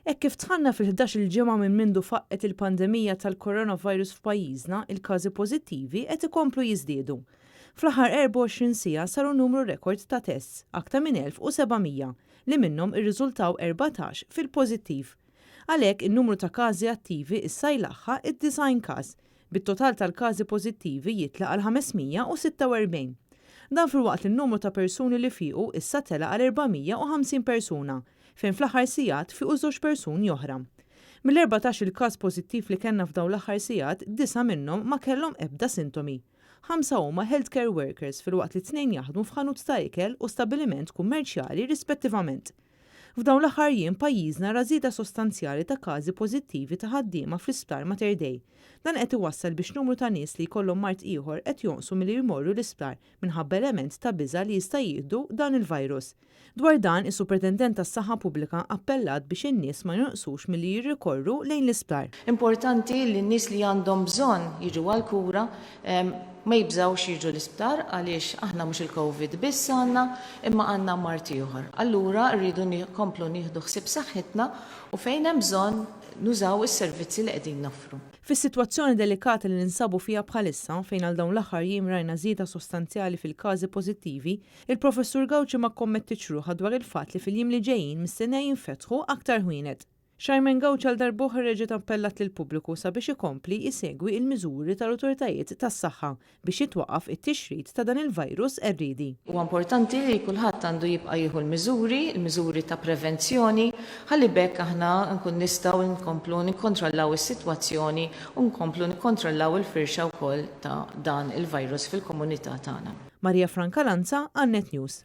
Hekk kif dħalna fil-ħdax-il ġimgħa minn mindu faqqgħet il-pandemija tal-coronavirus f'pajjiżna, il-każi pożittivi qed ikomplu jiżdiedu. Fl-aħħar 24 siegħa saru numru rekord ta' tests, aktar minn 1,700, li minnhom irriżultaw 14 fil-pożittiv. Għalhekk, in-numru ta' każi attivi issa jlaħħaq id-90 każ, bit-total tal-każi pożittivi jitla' għal 546. Dan filwaqt li n-numru ta' persuni li fiequ issa tela' għal 450 persuna, fejn fl-aħħar sigħat fiequ żewġ persuni oħra. Mill-14 il-każ pożittiv li kellna f'dawn l-aħħar sigħat, disgħa minnhom ma kellhom ebda sintomi. Ħamsa huma healthcare workers filwaqt li tnejn jaħdmu f'ħanut ta' ikel u stabbiliment kummerċjali rispettivament. F'dawn l-aħħar jiem pajjiżna ra żieda sostanzjali ta' każi pożittivi ta' ħaddiema fl-Isptar Mater Dei. Dan qed iwassal biex numru ta' nies li jkollhom mard ieħor qed jonqsu milli jmorru l-isptar minħabba element ta' biża' li jista' jieħdu dan il-virus. Dwar dan, is-Supretendent tas-Saħħa Pubblika appellat biex in-nies ma jonqsux milli jirrikorru lejn l-isptar. Importanti li n-nies li għandhom bżonn jiġu għall-kura Ma jibżgħux jiġu l-isptar għaliex aħna mhux il-Covid biss għandna imma għandna mard ieħor. Allura rridu nkomplu nieħdu ħsieb saħħitna u fejn hemm bżonn nużaw is-servizzi li qegħdin noffru. Fis-sitwazzjoni delikata li ninsabu fiha bħalissa, fejn għal dawn l-aħħar jiem rajna żieda sostanzjali fil-każi pożittivi, il-Professur Gauci ma kkommettietx ruħha dwar il-fatt li fil-jiem li ġejjin mistennija jinfetħu aktar ħwienet. Charmaine Gauci għal darb'oħra reġgħet appellat lill-pubbliku sabiex ikompli jsegwi l-miżuri tal-awtoritajiet tas-saħħa biex jitwaqqaf it-tixrid ta' dan il-virus qerriedi. Huwa importanti li kulħadd għandu jibqa' jieħu l-miżuri, il-miżuri ta' prevenzjoni, ħalli b'hekk aħna nkun nistgħu nkomplu nikkontrollaw is-sitwazzjoni u nkomplu nikkontrollaw il-firxa wkoll ta' dan il-virus fil-komunità tagħna. Maria Franca Lanza għal Net News.